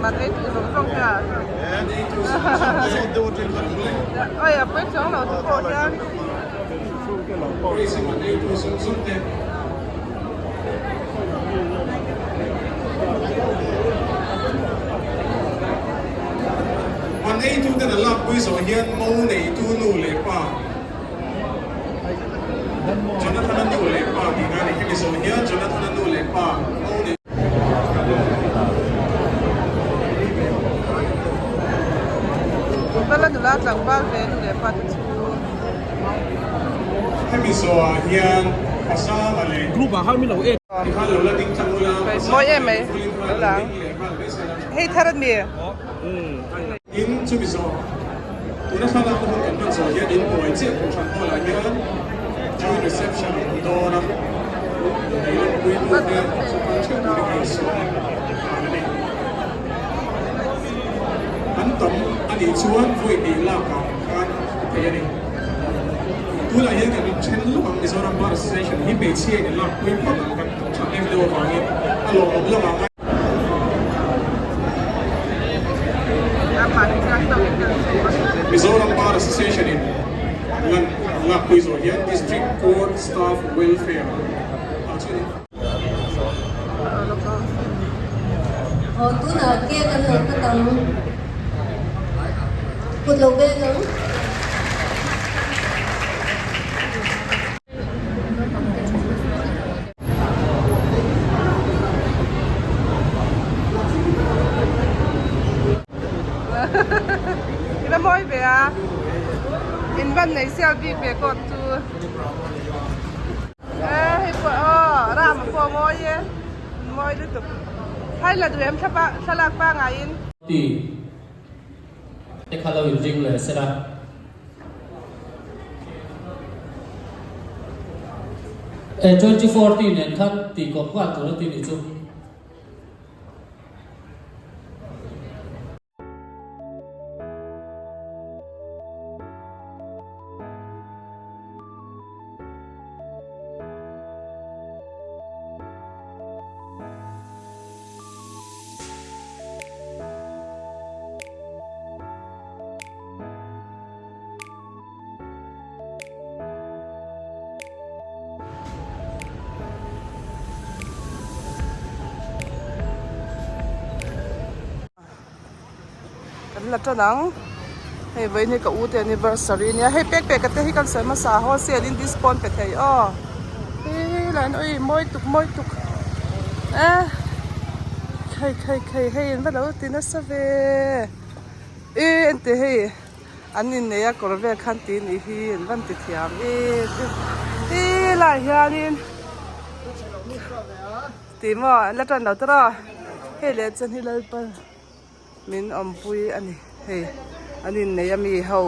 Man ei tu zawng zawng hian. Oi a pawi chuang lo te pawh hian. Man ei tu ten a lakpui zawh hian mo neitu nu leh pa Jonathan-a nu leh pa tihna a ni. Hemi zawh hian Jonathan-a nu leh pa mo nei. Vala nula tlangval ve nu leh pa te chu. Hemi zawhah hian Pasanga leh Group ah khan min lo en. Tikhan lo la ding tlang ula, Mawi em mai Pasanga leh Fulin khan lo lo lang. ding leh nghal mai sela. Hei thar a ni. Tin, chumi zawh tuna thlalak hun kan hman zawh hian in buai chiah Kohhran Hall ah hian joint reception a awm dawn a, lei lawmpui tu te chu kal theuh turin a insawn nghal a ni. An tam a nih chuan vawi hnih lak ah khan a thei a ni. Tunah hian kan then lawk ang Mizoram Bar Association hi hmeichhia in lak pui phawt ang kan tam tha em deuh avangin a lawmawm lawk ang. Mizoram Bar Association in lan an lak pui zawh hian District Court Staff Welfare ah chuan Aw tunah cake an lo cut ang. Kut lo beng ang. I va mawi ve a, in van nei sial bik ve kawt chu. E hei pawh aw ram a pawh mawi e, mawi lutuk. Hai la duh em thlalak pangaiin. Ti te kha lo inring leh sela. E 2014 nen khan tih kawp nghal tur a ti nih chu. Kan la tan ang hei vawiin hi ka u te anniversary ania hei pek pek te hi kan sawi hmasa a wholesale in discount pe thei aw he lai an ui mawi tuk mawi tuk e khei khei khei hei an va lo ti nasa ve e enteh hei. An innei a kawr vel khan tih nih hi an van ti thiam em em ti lai hianin tih maw an la tan lo tawrh a hei leh chuan hi lalpa min awmpui a ni hei an innei a mi ho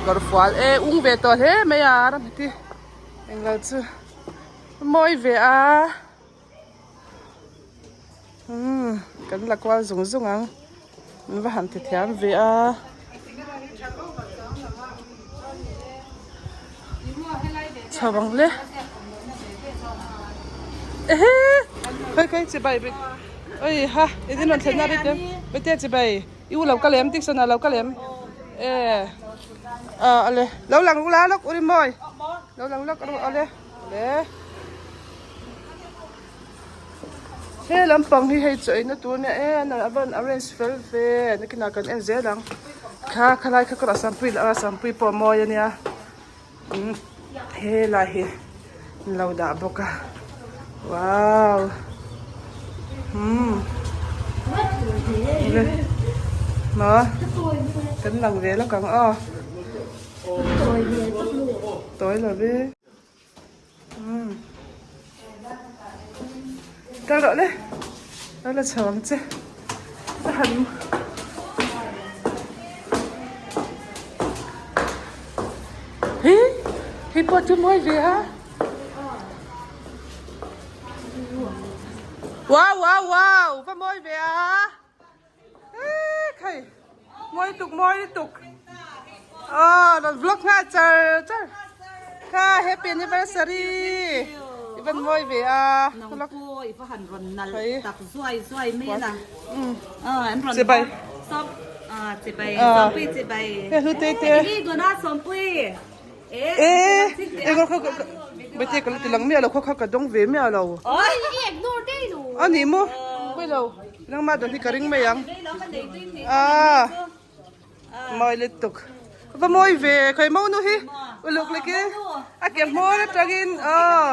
kawr fual e ung ve tawh hle mai a ram heti englo chu mawi ve a umm kan la kual zung zung ang an va han ti thiam ve a. Chho ang le ehe khawi khawi chibai bik oi ha i din rawn thlen na ri te bete chibai i u lo kal em Dixon a lo kal em e a ale lo lang ula lawk uri mawi lo lang lawk ale le. He lampang hi hei chaw eina tur ania e an a van arrange fel ve nakinah kan en zel ang kha khalai kha kawrah sampui leh a sampui pawh a mawi ania umm helai hi an lo dah bawk a wow umm maw kan lang ve lawk ang aw tawi lo ve. Kal rawh le lo la chho ang che a han hi hei pawh chu mawi ve a wow wow wow va mawi ve a Khai mawi tuk mawi tuk aw rawn vlog nghal char char kha happy anniversary i Van mawi ve a. Nang pawh i va han rawn nalh tak zuai zuai mai a la. Chibai. Chibai. Sawmpui chibai. He hlu te te. Ini dona sawmpui. E eng kha kha bete ka la ti lang miah lo kha kha ka dawng ve miah lo. A ni maw? Pawi lo. Nangmah dawn hi ka ring mai ang. Ah. Mawi lutuk. Va mawi ve khawi mo nu hi uluk lek i a ke hmawr atangin aw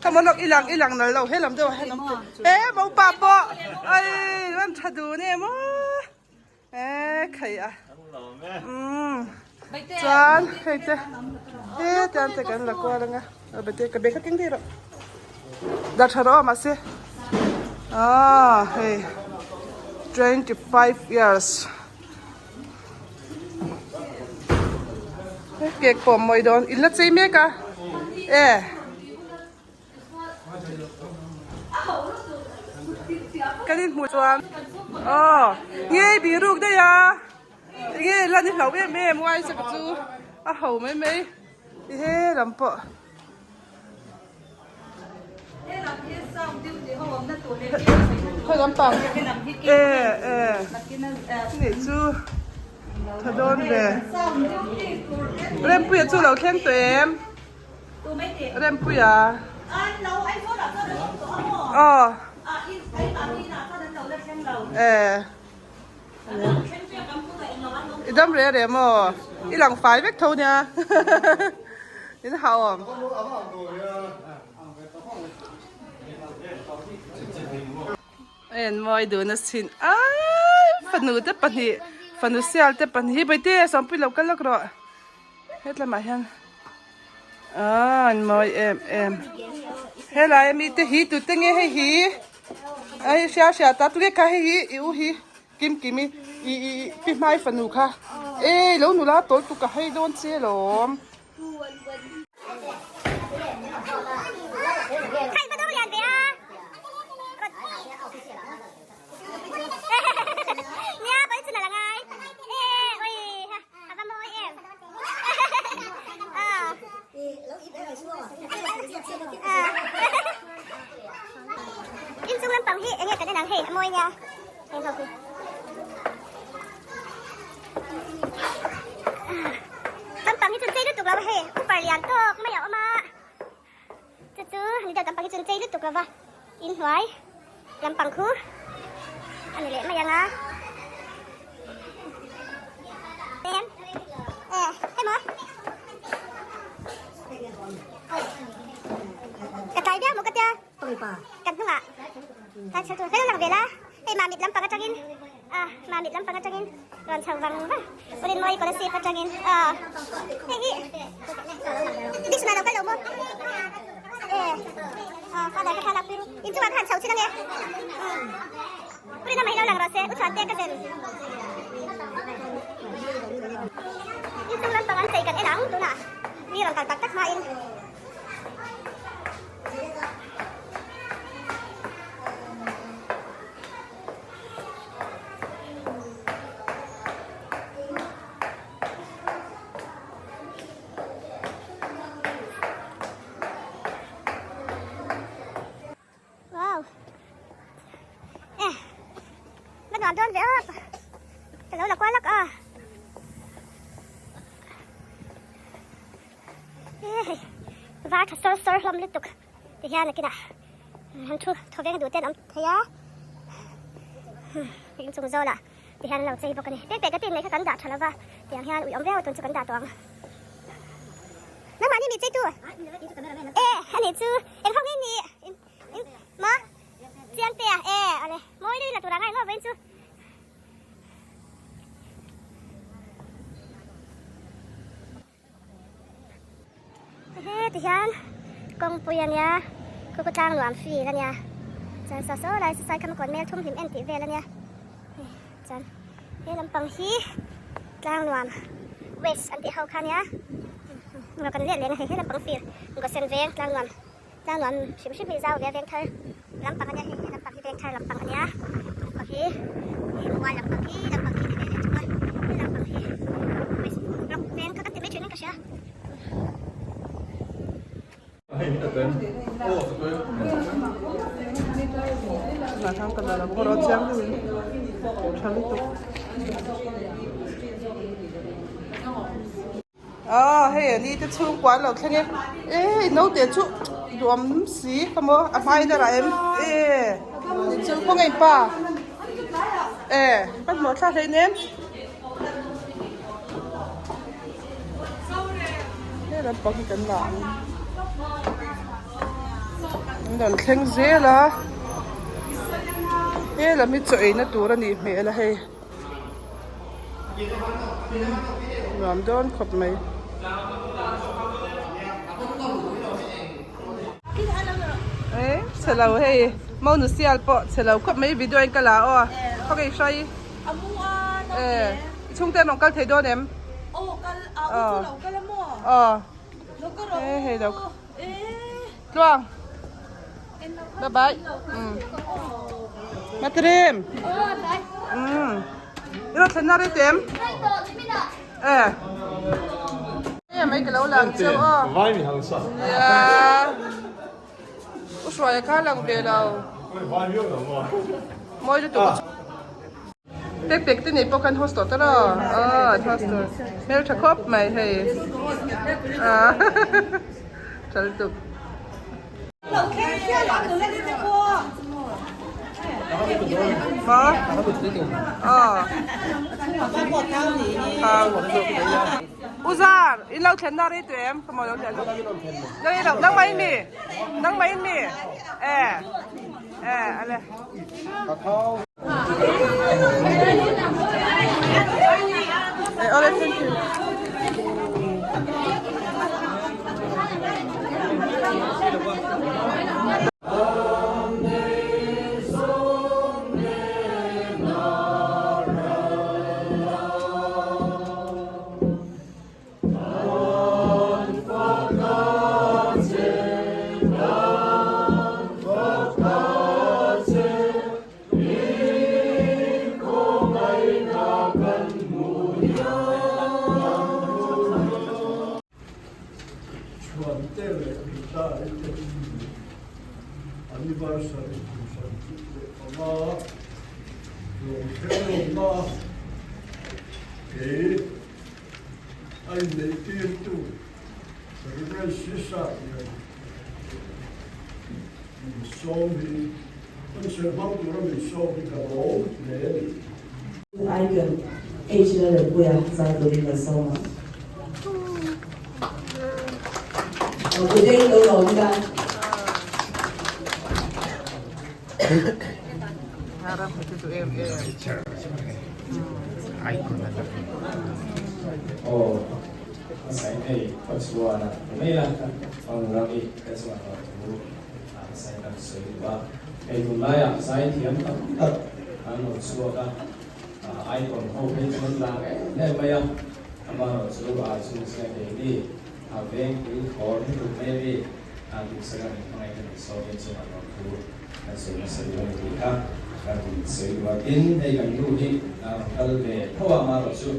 kha maw lawk i lang i lang nal lo he lam deuh ah he lam te he mo pa pawh ai rawn tha dun em aw e khai a umm chuan hei te he tian te kan la kual anga bete ka bag kha keng daih rawh dah tha rawh aw mahse ah hei 25 years. Cake pawh mawi dawn in la chei mek a e kan in hmuh chuan aw nge biruk daih a enge lan i hlauh em em uai chak chu a ho mai mai i he lam pawh. Khawi lampang e e nih chu tha dawn ve Rempuia chu lo thleng tawh em Rempuia aw e I dam reh reh maw? I lang fai vek tho nia. In hau awm. A en mawi dun a sin. Ai fanu te pahnih fanu sial te pahnih hi baite sawmpui lo kal lawk rawh. Hetlamah hian ah an mawi em em. Helai ami te hi tute nge hei hi. Ai hria hria ta tunge kha hei hi i u hi Kim Kimi i i pi hmai fanu kha e lo nula tawl tuk a hei dawn che lawm. Inchung lampang hi enge kan en ang hei a mawi nia heng ho hi lampang hi chu chei lutuk lo a hei upar lian tawk mai a awm a chu chu ni deuh lampang hi chu chei lutuk lo va inhnuai lampang khu a ni leh mai ang a em e hemaw ka tlai viau maw ka tia kan hnungah kan chho tur fel lang vel a hei mamit lampang atangin a mamit lampang atangin rawn chho vang vang Urinmawi Kolasib atangin a hei hi dictionary lo kal lo maw e a father kha thlalak pui ru inchungah khan chho chin ange Urina mai lo lang rawh se u chhuan te ka zen inchung lampang an chei kan en ang tunah mi rawn kal tak tak hmain. Wow. Eh. Bắt đầu đón về ấp. Cái đó là quá lắc à. Eh. Var tha sawr sawr hlawm lutuk ti hian nakinah han thu thaw veng duh te an awm thei a inchung zawlah ti hian an lo chei bawk a ni pek pek a tin mai kha kan dah tha lova tiang hian ui awm viau a tun chu kan dah tawh ang nangmah ni mi chei tu e ani chu eng ho nge ni ma chiang te a e ale mawi deuhin la tur ang a engemaw vawiin chu. Heti hian kawngpui a nia khuku tlang nuam feel a nia chuan saw saw lai saw saikhamakawn kawn mel thum hlim en tih vel a nia chuan he lampang hi tlang nuam west an tih ho kha a nia ngaw kan let leng a hei he lampang feel gawsen veng tlang nuam tlang nuam hrim hrim hi zau ve a veng thar lampang a nia hei he lampang hi veng thar lampang a nia lampang hi mual lampang hi lampang hi ti ve leh thung a he lampang hi west block veng kha kan ti mai thin in ka hria. Tunah khan ka la lo bawk a rawh chiang deuhin tha lutuk. Aw hei a ni te chhungkua an lo thleng e e naute chu duhawm si ka maw a hma in a rah em e chu khawnge in pa e hmanhmawh thlak hle nem he lampang hi kan la ang an rawn thleng zel a he lam hi chaw eina tur a nih hmel a hei. Nuam dawn khawp mai. Ê, chhe lo hei monu sial pawh chhe lo khawp mai video in ka la aw khaw kei hrai ê i chhungte an rawn kal thei dawn em aw ê hei lo Tluang bye bye um Matrim um I rawn thlen na rei tem e e mai ka lo lang cheu aw Vai mi hang sa nia u hruai kha lang ve lo Vai viau lo maw mawi lutuk Pek pek te nei pawh khan host tawh ta lo aw an host tawh hmeltha khawp mai hei ah tha lutuk. Maw aw thau U Zar in lo thlen na rei tawh em ka maw lo thlen rei lo nangmah in mi nangmah in mi e e ale. Ole thank you. Chhuante leh Mitai te anniversary kum 25 lawmthleng lawmna kei a inneihtirtu Reverend Sisa nen min sawm hi hun serh hmang tura min sawm hi ka lawm hle a ni. Icon H Lalrempuia zai turin kan sawm ang. Today lo lawm ila. Aw a sain hei ka chuan a ti mai a, aw Nurami ka chuan loh thu a sain kan sawi duh a, hei tunlaiah zai thiam tam tak an rawn chhuak a, icon ho phei chuan lang em em mai a, amaherawhchu a chhungchhia keini a veng pui thawr lutuk mai a mi. A duhsaka min hmangaih ka nih sawmin chungah lawm thu kan sawi nasa duh a ni tih kha kan sawi duh a. Tin, hei kan nu hi a rawn kal ve tho a, amaherawh chu.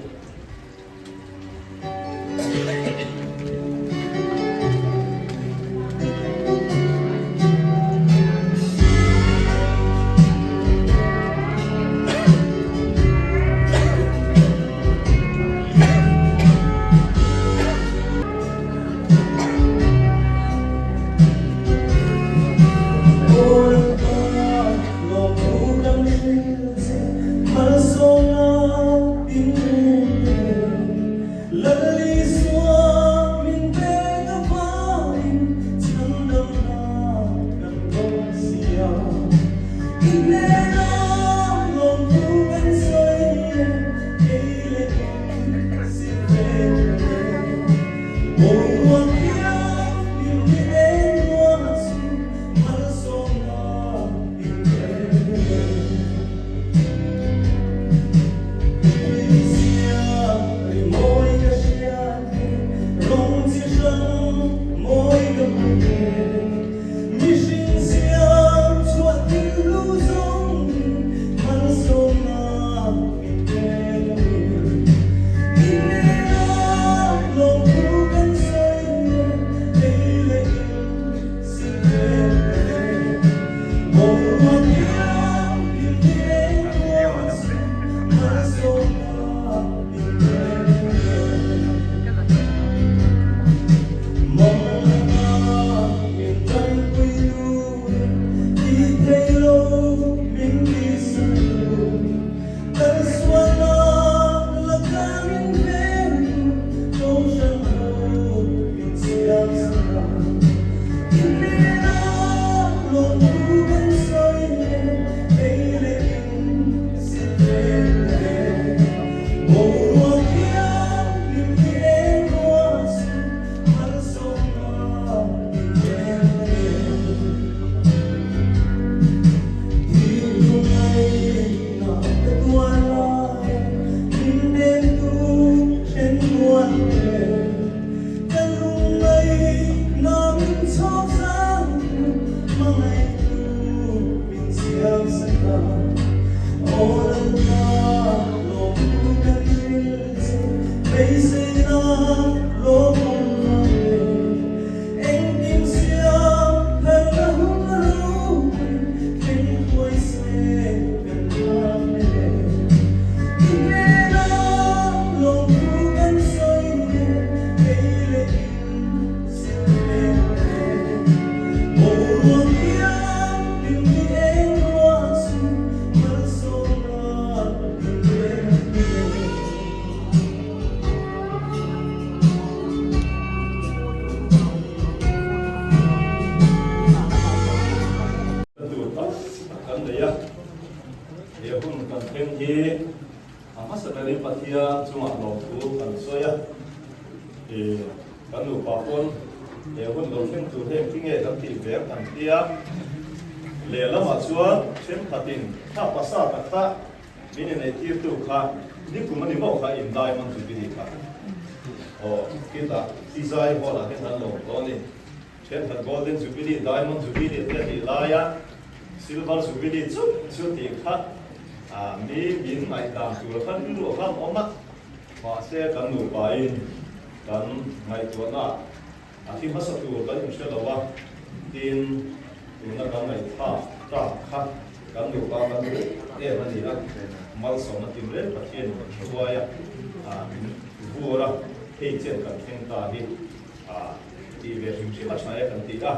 Tur tam tak kan nei a, he hun kan thleng hi a hmasa berin Pathian chungah lawmthu kan sawi a, ih kan nupa pawn he hun lo thleng tur heng khi nge kan tih ve ang kan ti a, lehlamah chuan thenkhatin kha pasa tak kha Min ineitirtu kha nikum a ni maw kha in diamond jubilee kha aw khitah Tizai hall ah hian kan lawm tawh a ni. Thenkhat golden jubilee, diamond jubilee te a tih laia silver jubilee chu chu tih kha mi min ngaihdan tur khan rilru khan awm a, mahse kan nupain kan ngaihtuahna A thi hmasa tur kan inhre lo a, tin tuna kan ngaihthlak tak kha kan nupa kan duh em a ni a, malsawmna tim reng Pathianin kan hruai a, min vur a, hei chen kan thleng ta hi tih ve hrim hrim a tha e kan ti a.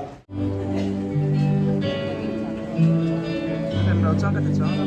Rem lo chuan ka ti chuang lo.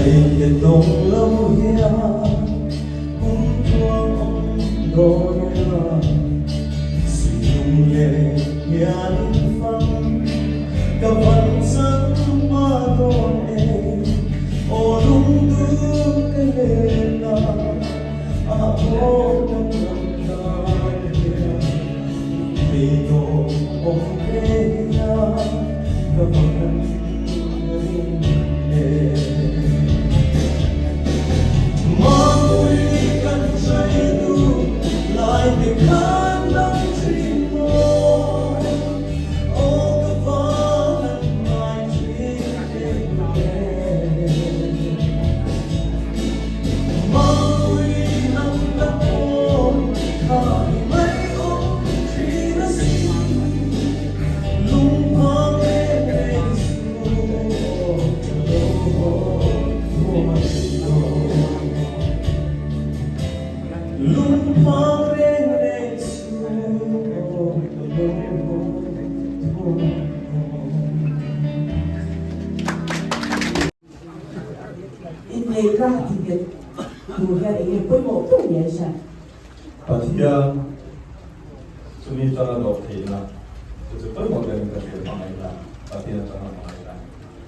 Mai tawng lo hian kum tluang awm dawn ila, Silung leh hian in fang ka van chang hma dawn e, Aw lungduh ka len a, a aw ka lam tan hian thei dawn awm ve hian ka van ring e. Mapui kan chai duh lai te khan dang thin maw, aw ka van an ngai thin e. Mapui nang ka pawh kha i mai awm thin asin, lungphang em em suh aw ka lo haw thuai dawn. Lungphang reng reng suh aw ka lo haw thuai dawn. Inneihna tinghet tur hian eng nge pawimawh ber ni an hriat? Pathian chumi atanga dawh theihna chu chu pawimawh berin ka hria hmangaihna, Pathian atanga hmangaihna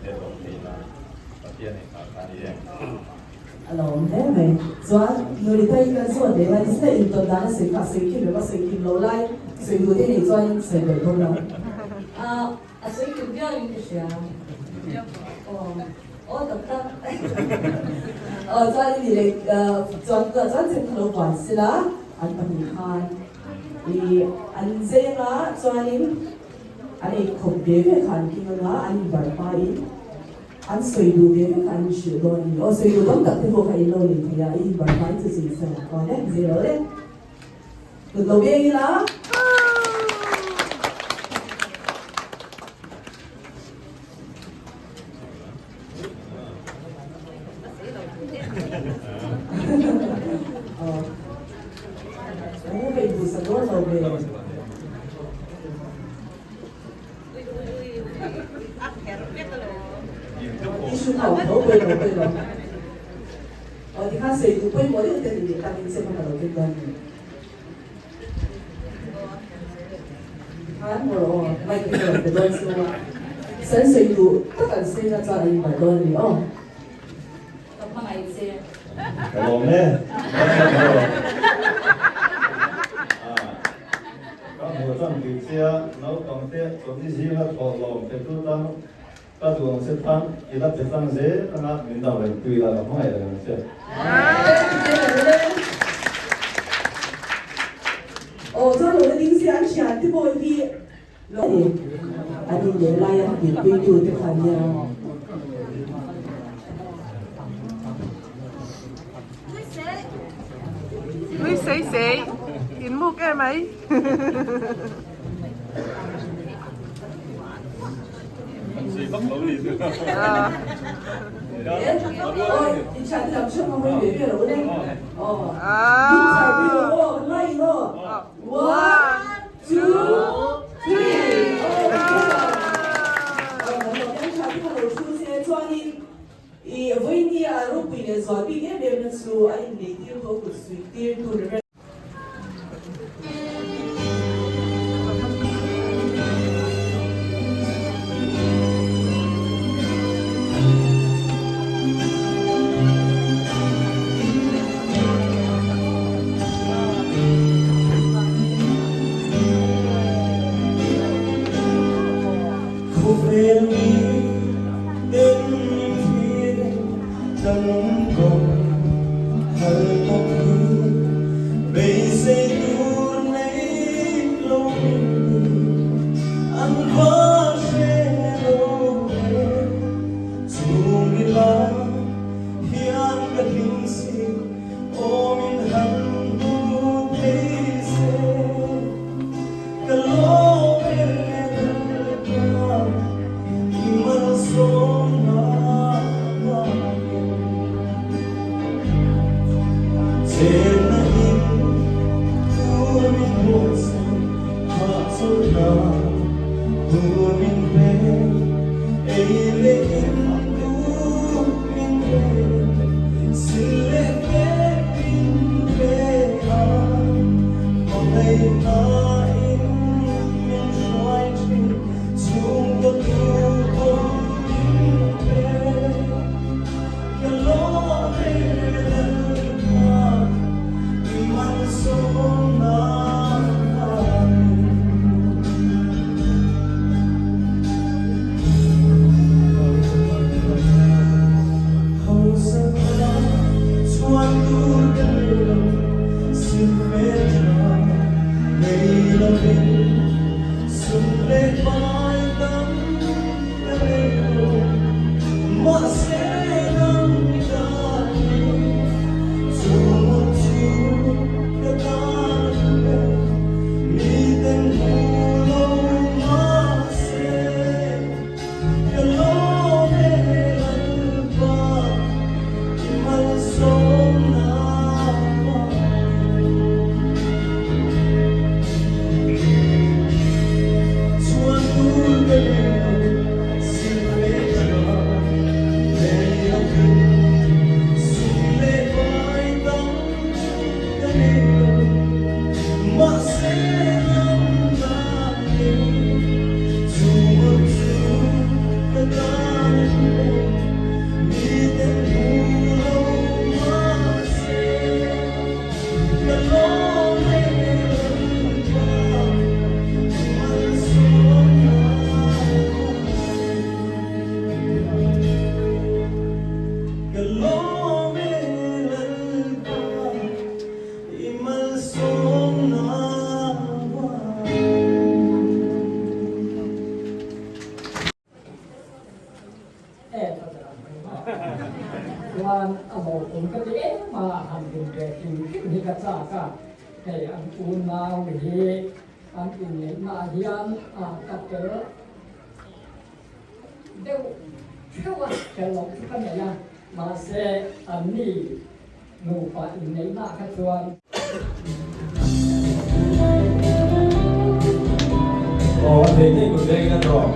leh dawh theihna Pathian engah kha a ni em? A lo awm hle mai. Chuan Nurita hi kan zawt leh lai zet a intawn dan a sawi kha a sawi kim em a sawi kim lo lai sawi duh te nei chuanin sawi belh dawn lo. A sawi kim viau in ka hria. Aw aw tak tak. Aw chuan i ni leh chuan tunah chuan chem kha lo buan sila an pahnih khan i an zeng a chuanin an eikhawp ve ve kha an king anga an inbar hmain an sawi duh ve ve kha an inhrilh dawn a ni. Aw sawi duh tam tak te pawh kha in lo nei thei a i inbar hmain chu chu i fel ang aw le zir lo le. Kut lo beng ila. Aw tikhan sawi duh pawimawh deuh te ni leh takin che hmang ka lo ken dawn ni. Tikhan maw rawh aw mic te ka rawn pe dawn chu a san sawi duh tak an sawi na chuan an inbarh dawn a ni aw. Ka hmangaih che. Ka lawm e. Ka hmuh tan tih chia naupang te chawlhni zinga thawh lawm pe tu tan Ka duh ang che tlang, i la pe tlang zel anga min dang reng tui la ka hmangaih reng ang che. Aw chuan lo la ding se an thian te pawh hi lo ni an in leh lai a dinpui tu te kha nia. Nui sei sei in muk em mai. Khawvel mi ten min thlir ka lungkawm hal tak hi beisei tur nei lo min ti an va hre lo ve chung ila hian ka hlim si aw min han hmu thei se ka lawm em em i malsawmna vangin. chuan a lawmawm ka ti em a, han hlim ve hrim hrim hi ka chak a, hei an unau hi an inneihnaah hian ka tel deuh theuh a, tel loh chu ka nei a, mahse anni nupa inneihnaah kha chuan. Aw a thei thei kut vengin a tawng.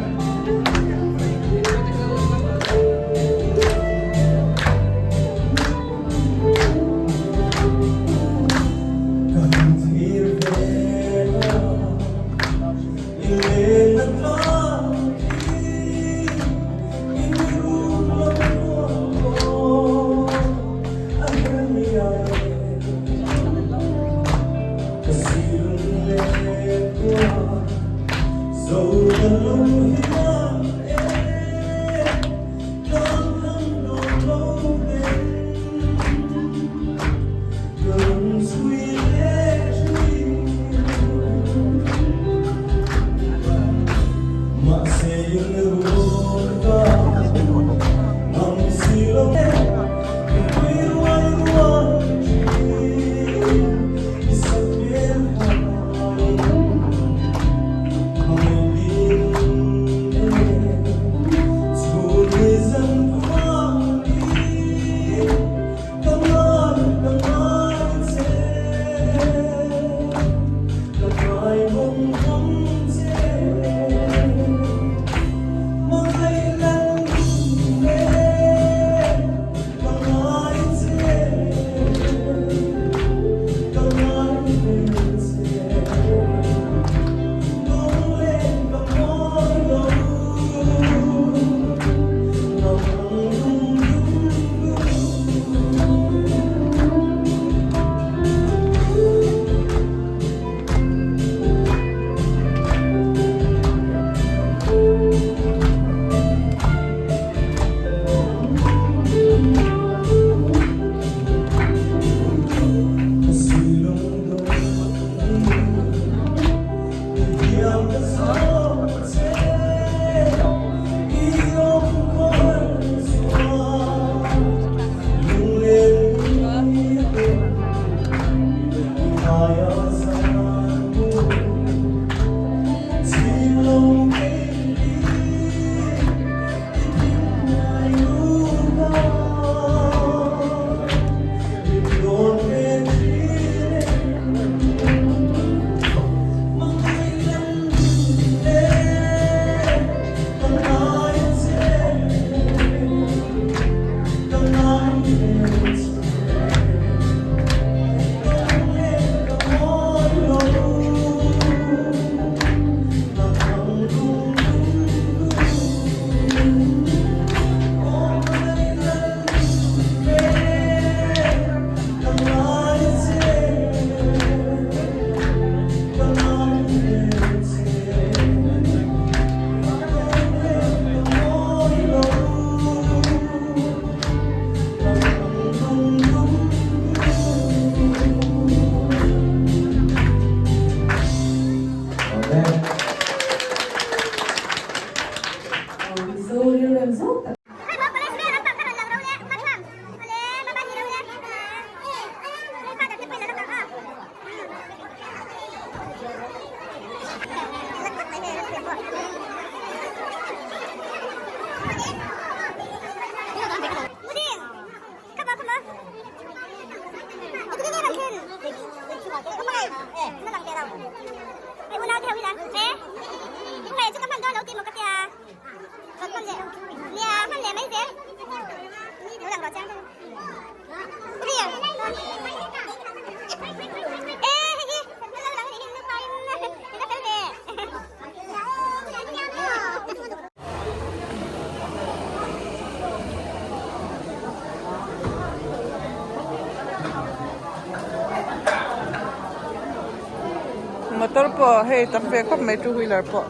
Motor pawh hei tam ve khawp mai two wheeler pawh.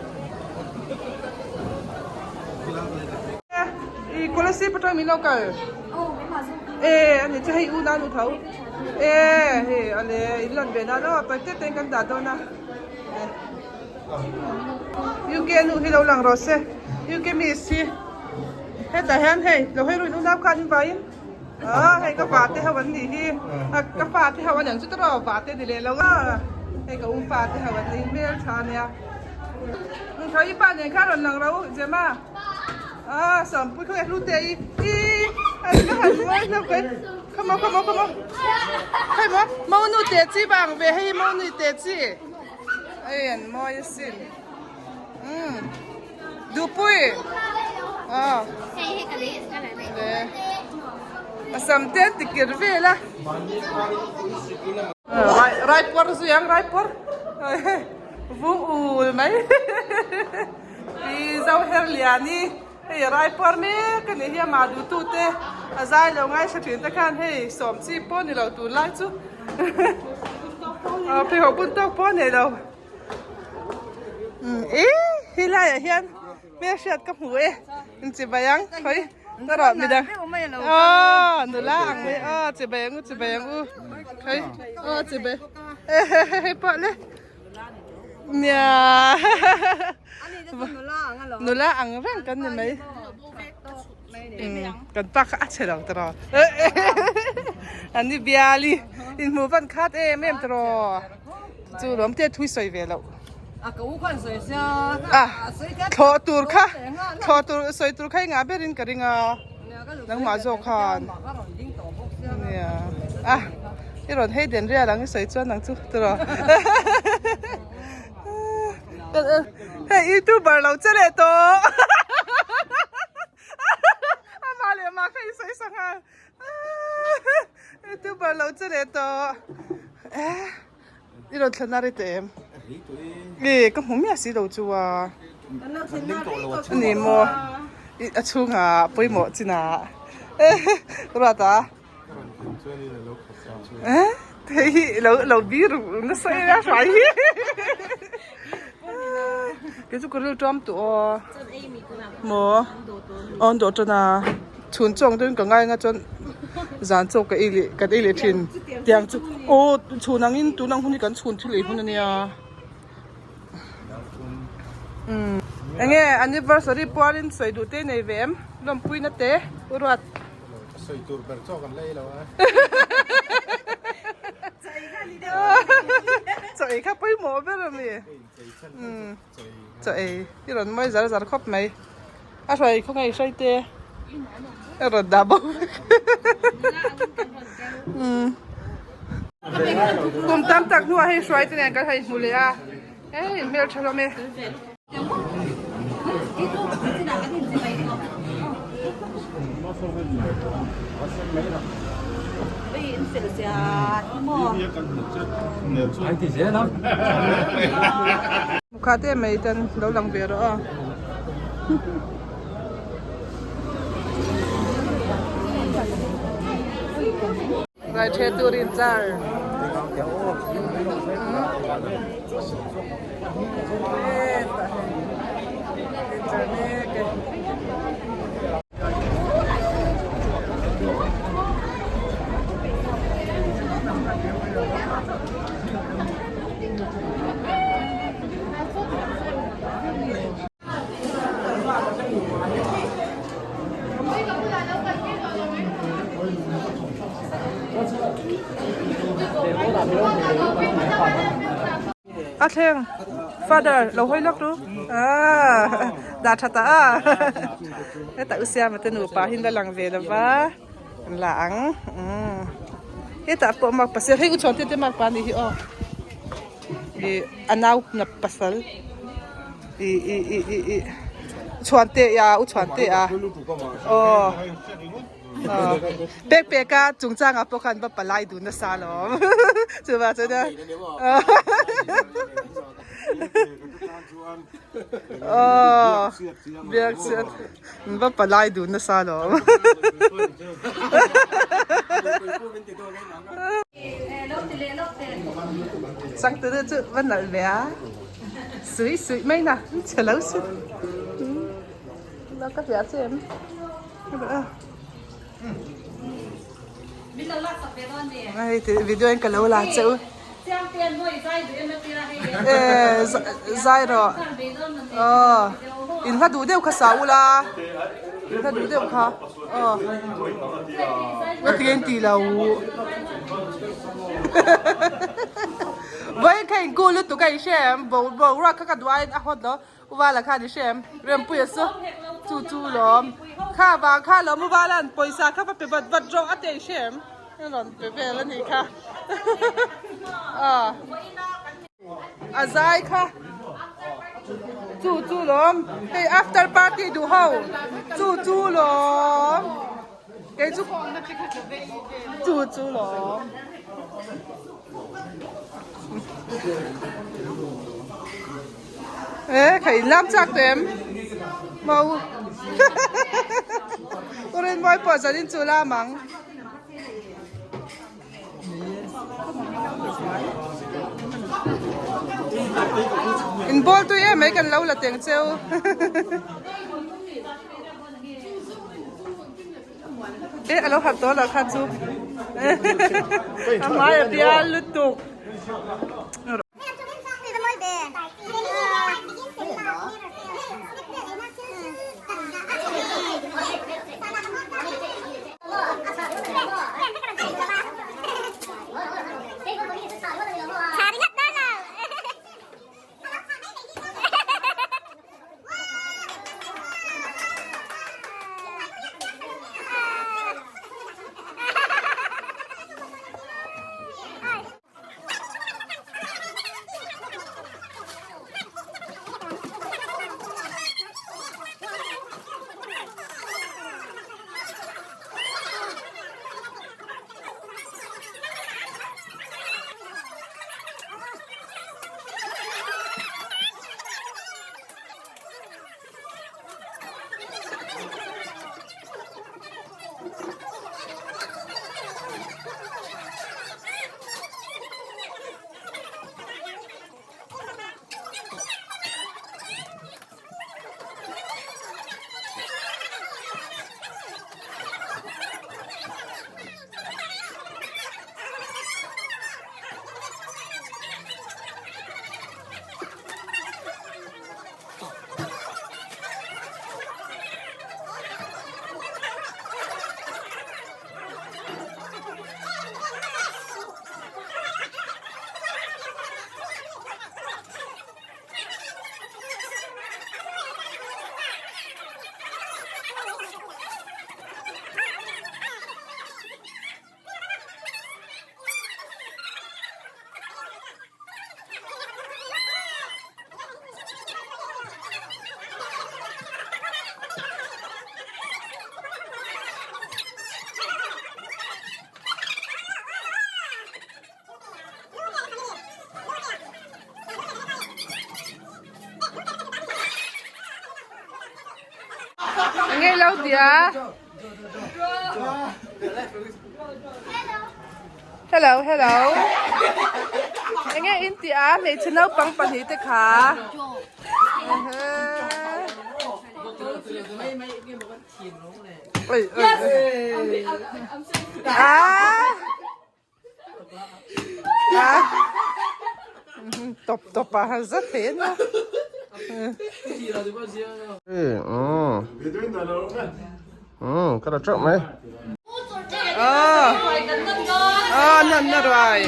I Kolasib atang min lo kal. E ani chu hei u nan u tho. E hei ale in lan ve nan aw tawi te te in kan dah dawn a. UK nu hi lo lang rawh se. UK miss hi hetah hian hei lo hei ruin unau khan in vaiin. Aw hei ka vate ho an nih hi ka fate ho aniang chu tiraw vate ni leh lo a hei ka u fate ho an nih hmel tha ania tho i pa nen khan rawn lang ro Gemma aw sawmpui khaw nge hlute i i an va han mawi hlauh kai come on come on come on hei maw monu te chi vang ve hei monu te chi hei an mawi asin umm. Dupui aw a sam te an ti kir vel a Raipur zui ang Raipur vung ul mai pi Zoherliani hei Raipur mek a nih hi amah duhtu te a zai lo ngaithla thin te khan hei sawm chi pawh ni lo tunlai chu pheikhawk bun tawk pawh a nei lo. Ih helai ah hian hmelhriat ka hmu e in chibai ang khawi ka rawh midang aw nula ang mai aw chibai ang u chibai ang u khawi aw chibai hei pawh le nia nula ang reng kan ni mai kan pa kha a chhe lo tiraw an ni biali inhmuh van khat em em tiraw. Chu lawm te thui sawi ve loh. A ka u khan sawi sia. A thlawh tur kha thlawh tur sawi tur kha i ngah berin ka ring a. Nangmah zawk khan. Nia. A i rawn hei den rial ang i sawi chuan ang chu tiraw. Hei youtuber lo che leh tawh. Amah leh amah kha i sawi sa nghal. Youtuber lo che leh tawh eh i rawn thlan a ri teh em e ka hmu miah si lo chu a ani maw a chhungah pawimawh chinah ruat a eh hei hi lo lo bir nasa em a hrai hi kei chu ka ril ṭuam tawh aw maw aw an dawh tan a. Chhun chawng deuhin ka ngai anga chuan zan chaw ka ei leh kan ei leh thin tiang chu aw chhun angin tun ang hun hi kan chhun thil ei hun ania umm enge anniversary pualin sawi duh te nei ve em lawmpuina te u ruat sawi tur ber chaw kan la ei lo a chaw ei kha pawimawh ber ami umm. Chaw ei i rawn mawi zar zar khawp mai a hruai khaw ngei hruai te a rawn dah bawk umm kum tam tak hnuah hei hruai te nen kan han inhmu leh a hei hmel tha hlawm e. Mukha te mai ten lo lang ve rawh a. Rai the turin char. A thleng father lo hawi lawk ru ah dah tha ta a heta u siama te nupa hi an la lang ve lova an la ang umm hetah pawh mak pasal hei u chhuan te te mak pa anih hi aw ih a nau na pasal ih ih ih ih ih chhuan te a u chhuan te a aw. Pek pek a chungchangah pawh khan va palai dun nasa alawm chuvang chuan aw biak chhiat va palai dun nasa alawm. Changtunu chu va nalh ve a suih suih mai na chhe lo si ka hria che em. Hei ti video in ka lo la che u. Zai rawh. Aw in hla duh deuh kha sa ula. Ka duh deuh kha. Aw. Ka ti en ti lo. Vawiin kha in cool lutuk a i hre em? Boruak kha ka duh aiin a hot lo. Uvala khan i hre em? Rempuia chu chu chu lawm. Kha vang kha lawm Uvala'n pawisa kha va pe vat vat rawh a ti a i hre em? A rawn pe vel a nih kha. Aw. A zai kha chu chu lawm hei after party duh ho chu chu lawm kei chu chu chu lawm. E kha in lam chak teh em mau u Rinmawii pawh zanin chu lam ang. In ball tui em mai kan lo la teng cheu. E alo harh tawh lo kha chu. A hmai a bial lutuk. Enge lo tia? Hello, hello. Enge in tia hmeichhe naupang pahnih te kha? Oi, oi, oi. Ah! Tawp tawp a han za thei a nia. Ka la teuh mai. Aw nan na ruai.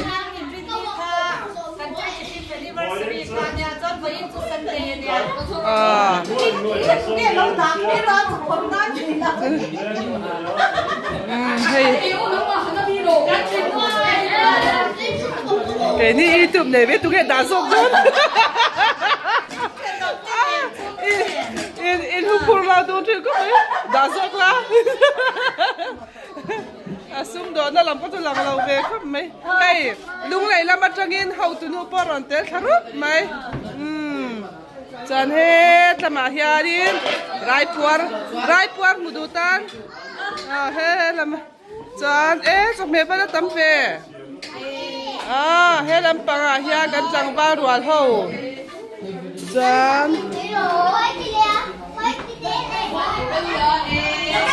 Keini youtube nei ve tunge dah zawk dawn in in huphur lo dun thin khawp mai dah zawk la a sumdawhna lam pawh chu lang lo ve khawp mai hei lunglei lam atangin hotunu pawh rawn tel thla rup mai umm chuan hetlamah hianin raipuar raipuar hmu duh tan ah helam chuan e chawhmeh vel a tam ve ah he lampangah hian kan tlangval rual ho chuan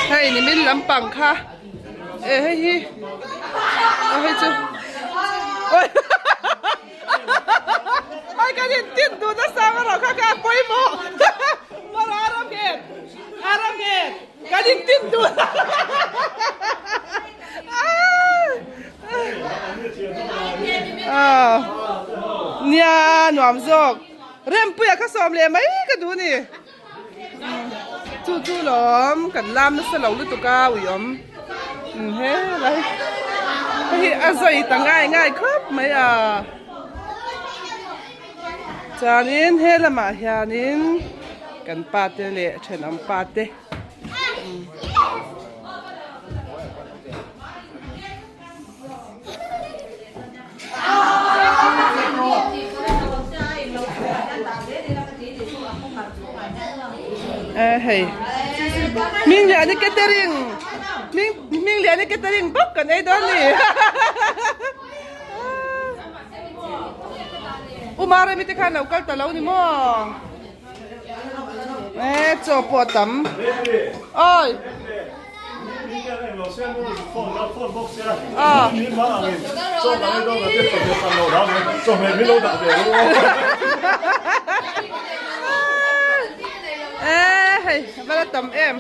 hei nimin lampang kha e hei hi a hei chu oi Ai kan in tin duh nasa erawh kha kha a pawimawh. Mawra a ram nghet, a ram nghet. Kan. Nia nuam zawk. Rempuia kha sawm leh mai ka duh ni. Chu chu lawm kan lam nasa lo lutuk a uiawm. He lai hei a zai ta ngai ngai khawp mai a. Chuanin he lamah hianin kan pa te leh thenawm pa te. Hei Hmingliani catering Hmingliani catering bawk kan ei dawn ni Umaremi te khan lo kal ta lo ni maw. E chaw pawh a tam. Oi. Ah. E hei vala tam em.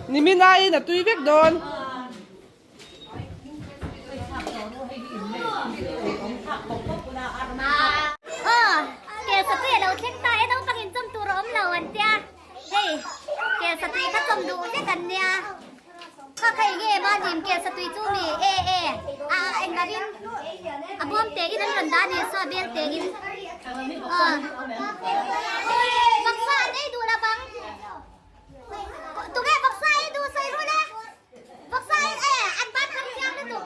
Nimin aiin a tui vek dawn. Aw, kel satui a lo thleng ta e, naupang in chawm tur a awm lo an tia, hei kel satui kha chawm duh vek an nia, kha kha eng nge mahni kel satui chu mi e e a englovin a bawm te in an rawn dah a ni saw bel te in aw vawksa an ei duh lovang tunge vawksa ei duh sawi rul e. Vawksa in e an ban khan chiang lutuk.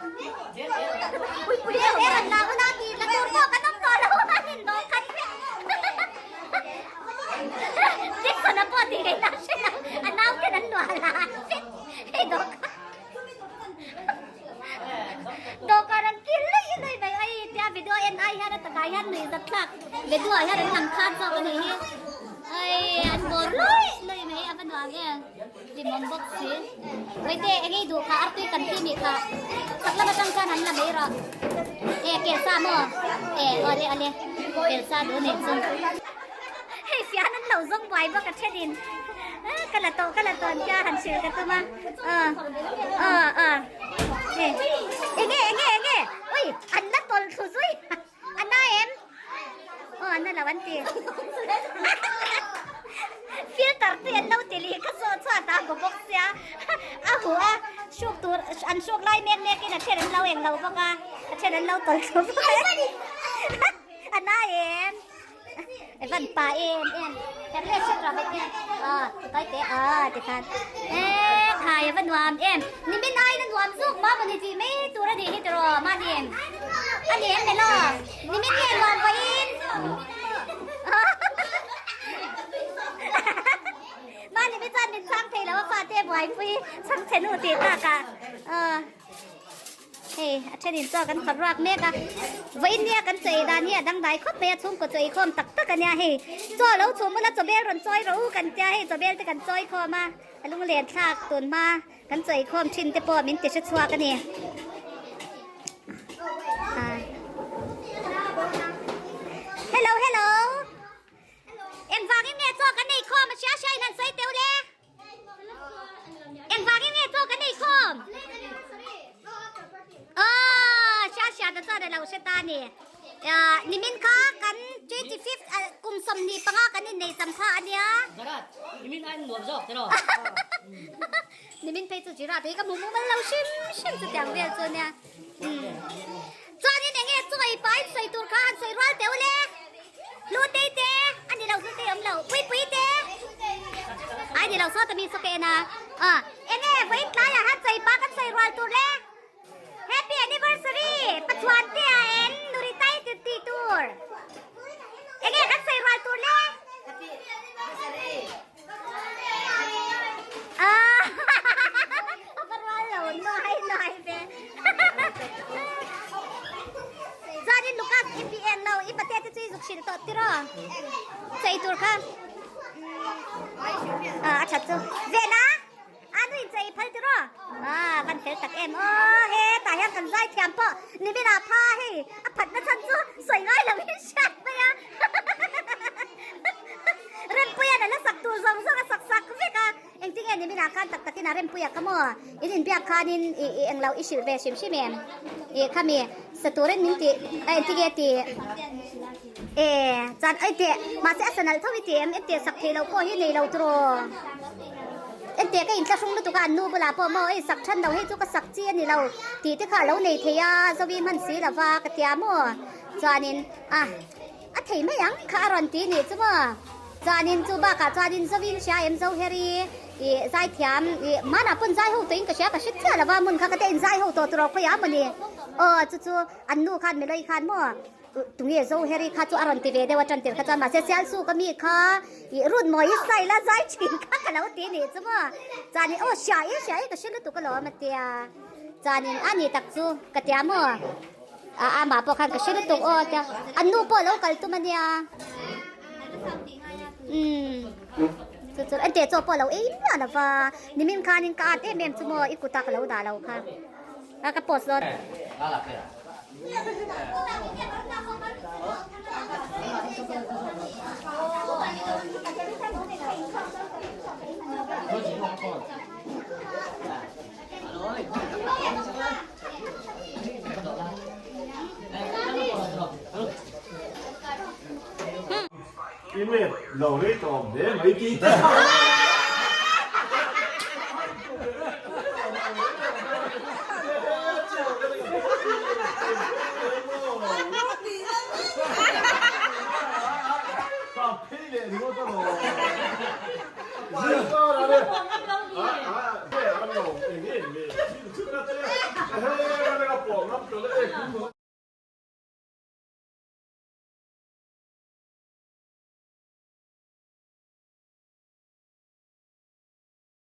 E ran la una ti la tur pawh kan awm tawh lo an in dawh khat vek. Jackson a pawh tih ngei ta hre lo a nau ten an luah la vek hei dawhkan. Dawhkan an kil luih luih mai ai tia video en ai hian a takah hian nuih zat thlak video ah hian an lang khan zawk a nih hi. Ai an bawr luih luih mai a va nuam em. Limawm bawk si. Vaite eng ei duh kha artui kan ti nih kha. Chak lam atang chuan han la mai rawh. E kelsa maw? E awle awle kelsa duh nih chu. Hei fian an lo zawng buai bawk a thenin. Ka la tawh ka la tawh an tia han hrilh ka tum a. Aw aw aw enge enge enge ui an la tawlh thlu zui. A na em? Aw a na lo an ti. Filter te an lo ti leh ka saw chhuat a bu bawk sia. A huh a hruk tur an hruk lai mek mek in a then an lo eng lo bawk a a then an lo tawlh thlu bawk a. A na em? Van pa em em her leh hret rawh vek hian aw ti te aw ti khan e khai a va nuam em nimin aiin a nuam zuk ma mawni tih mai tur a nih hi tiraw mahni a ni em melo nimin nge nuam vawiin mahni mi chuan min chhang thei lo a fate buaipui chhang chhe nu tih takah aw. Hei a thenin chaw kan phawrh ruak mek a, vawiin nia kan chaw ei dan hi a dangdai khawp mai a, chhungkaw chaw ei khawm tak tak a nia hei, chaw lo chhum bula chaw bel rawn chawi rawh u kan tia hei chaw bel te kan chawi khawm a, a lunglen thlak tun hma kan chaw ei khawm thin te pawh min ti hre chhuak a ni. Hello hello engvangin nge chaw kan ei khawm a hria hria in han sawi teuh le. Engvangin nge chaw kan ei khawm? Aw, hria hria ta chuan a lo hre ta a ni. Nimin kha kan 25th kum 25 kan innei cham kha a nia. Zarat, nimin a nuam zawk tiraw? Nimin phei chu Jirat hi ka hmu mumal lo hrim hrim chutiang vel chu nia. Chuanin enge chaw ei pah in sawi tur kha han sawi rual teuh le. Hlutei te a ni lo Hlutei awm lo Puipui te ai ni lo saw ta mi saw ka en a aw enge vawiin tlaiah han sawi pa kan sawi rual tur le Happy anniversary Pathuan te a en nuri tai ti tih tur enge kan sawi rual tur le Happy anniversary ah a va rual lo nuai nuai ve Chuanin Lucas i pi eng lo, i pate te chu i zuk hrilh tawh tiraw? Chei tur kha a that chu. Vena, a nu in chei phal tiraw? A van fel tak em aw, he tah hian kan zai thiam pawh nimin ah pha hei a phat na chhan chu sawi ngai lo in hriat mai a. Rempuia'n a la sak tur zawng zawng a sak sak vek a. Engtin nge niminah khan tak takin a rempui a ka maw? In inbiak khanin i i englo i hrilh ve hrim hrim em? I khami sa turin min ti a engtin nge ti? E chuan ai teh mahse a sa nalh tho i ti em? Enteh sak theih loh pawh hi nei lo turaw? Enteh ka inthlahrung lutuk a an nu bulah pawh maw ei sak than lo hei chu ka sak chi a ni lo tih te kha a lo nei thei a Zovi hman si lova ka tia maw? Chuanin a. A thei mai ang kha a rawn ti nih chu maw. Chuanin chu bakah chuanin Zovin hria em Zo Heri ih zaithiam ih hmanah pawn zai ho tawhin ka hria ka hre chiah lova hmun kha ka te in zai ho tawh tur khawi a mawni. Aw chu chu an nu khan Meloi khan maw tunge Zo Heri kha chu a rawn ti ve deuh a tan tir kha chuan mahse Sialsu ka mi kha ih run mawi style a zai thin kha ka lo ti nih chu maw. Chuanin aw hria e hria e ka hre lutuk alawm a tia. Chuanin a ni tak chu ka tia maw. A amah pawh khan ka hre lutuk aw tia an nu pawh lo kal tum ania umm chu chu engtiah chaw pawh lo ei miah lo va nimin khanin ka at em em chu maw i kut a ka lo dah lo kha a ka post dawn. I let lo rei tawp hle mai tih te.